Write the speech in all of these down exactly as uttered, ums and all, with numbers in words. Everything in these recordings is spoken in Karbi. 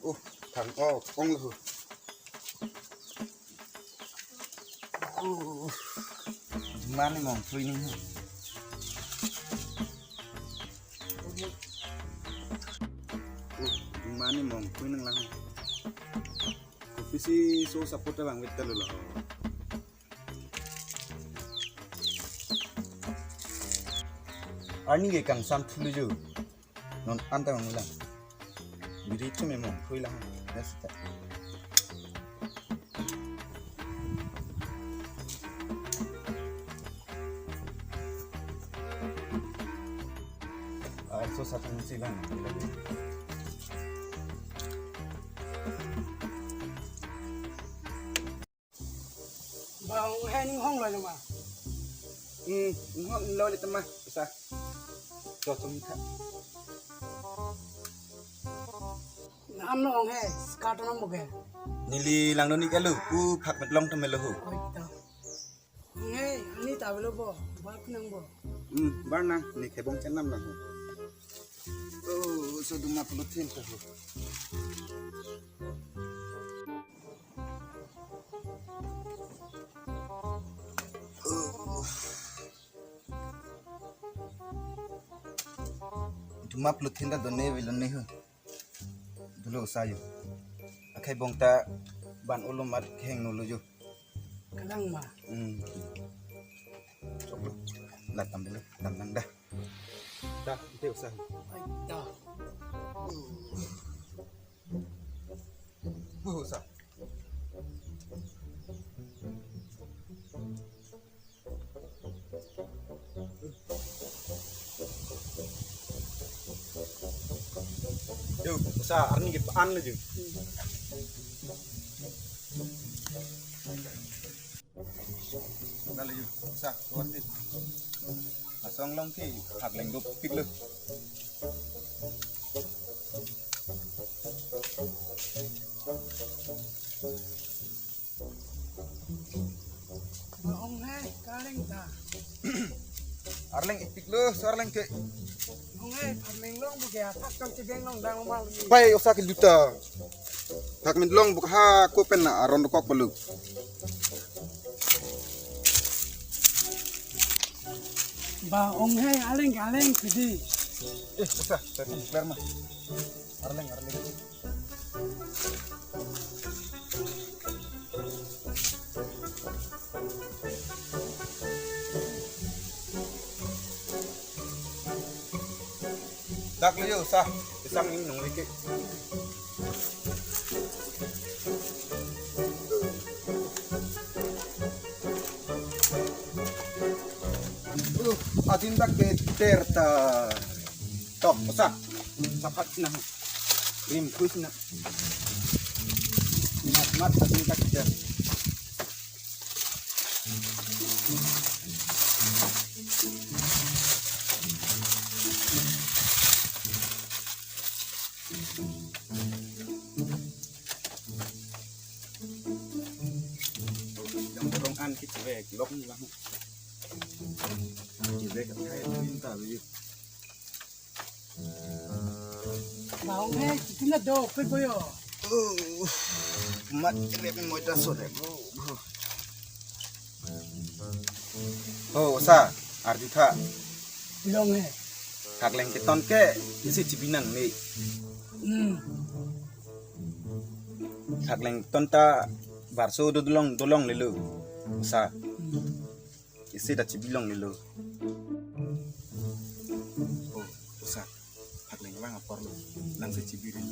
Oh, thang, oh, ong lo. Oh, mane mong thui ning. Oh, mane mong thui nang lang. Office so support abang wet ta lo lo. Arni ke kangsam thulu jo. Non anta manglang. Biri chume mong thui lang. Yes, ta. Ah, so satu mesti lang. Ba ong he, ning hong lo ma? Hmm, ning hong lo le tema, bisa. To tum tha. Nam lo ong he, skat nam bo ke. Neli lang doni kalu, pu phak met long tame lo ho. Oi to. Ong he, ani ta lo bo, ba kunang bo. Hmm, bar nang, ne kebong kenam lang ho. Oh, so duma pulutin to ho. Duma pulutin ta done velo ne ho. Dolo sa jo. Akhai bong ta ban olo mat keheng nolo jo. Kalang ma. Hmm. Chok lo. La tam dolo, tam nang dah. Dah, ite usa. Ai, dah. Oh, sa. Yo, sa arni ke an le jo. Nale yo, sa, kuat di. Asong long ke, hak leng dopik lo. Ong he, kaleng ta. Arleng ipik lo, so arleng ke. Ong he, arleng long bo ke atak kang cebeng long dang mal. Pai osa ke luta. Hak min long bo ha ko pen na aron kok belu. Ba ong he, aleng, aleng pidi. Eh, osa, tadi klar ma. Arleng, arleng. Dak liyo sa, isang ning nung liki. Uh, atin dak ke ter ta. Tok, osa. Sapat sina. Rim kus na. Mat, mat, atin dak ke ter. Yang dorong an kit cewek, lok ni lang. Cewek, kakai, pinta, begitu. Ba ong he, chitin na do, pet boyo. Uh, mat rep moi ta so rep. Oh, sa, arju tha. Long he. Hak leng keton ke, isi chibi nang ne. Hmm. Hak leng ton ta barso do dolong, dolong lelo. Sa. Hmm. Isi ta chibi long lelo. Oh, osa. Hak leng vang apor lo. Nang si chibi rin.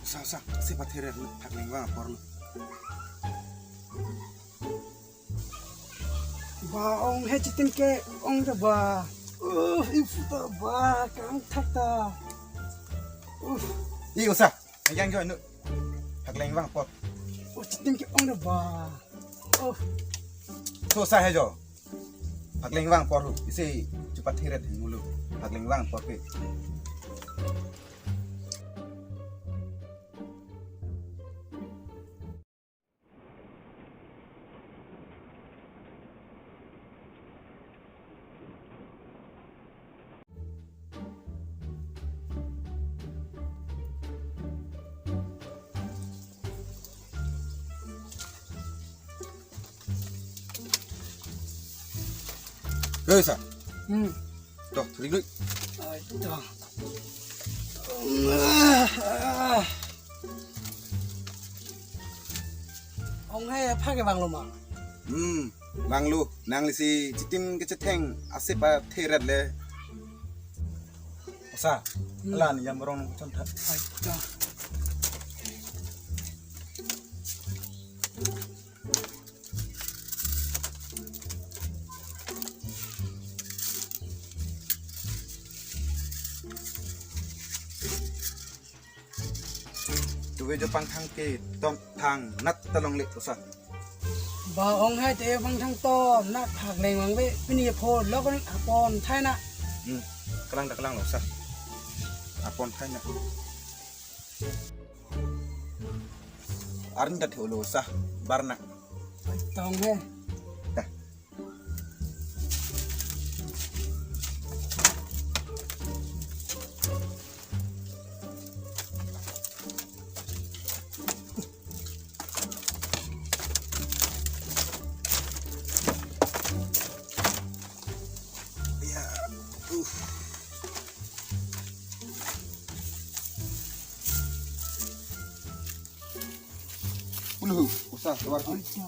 Sa, sa, si pathere hak leng vang apor lo. Ba ong he chitin ke ong ta ba. Uh, ifu ta ba, kang thak ta. Uh. I osa, yang jo nu. Phakleng vang apot. Oh, chitim ke-ong do ba. Oh. Tho sa he jo. Phakleng vang apor hu. Isi chepathe ret hingulu. Phakleng vang apor pe. Hei, sa. Hmm. Toh, ring lui. Ai, toh. Ong he, apha ke vanglo ma? Hmm, vanglo. Nangli si chitim kechetheng asip athe ret le. Osa, Hmm. Ala ni jam rong chon tha. Ai, toh. Tuve jo pangthang ke ton thang nat ta longle osa. Ba ong hai te pangthang ton nat phakleng vang ve pini pho lo kon apon thai na. Hmm, kalang ta kalang lo osa. Apon thai na. Arin ta thelo osa, bar na. Tong he. Dah. Ya, uh. Ulu, osa, keluar. Ai, ya.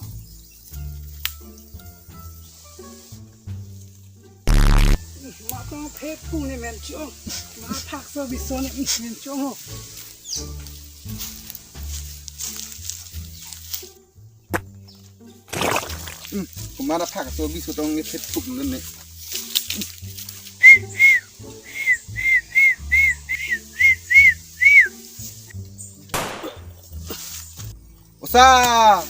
Ih, matang phepung ne menchong. Ma phak so biso ne, ih, menchong ho. Hmm, kumara phak so biso tong ne phepung ne ne. Osa!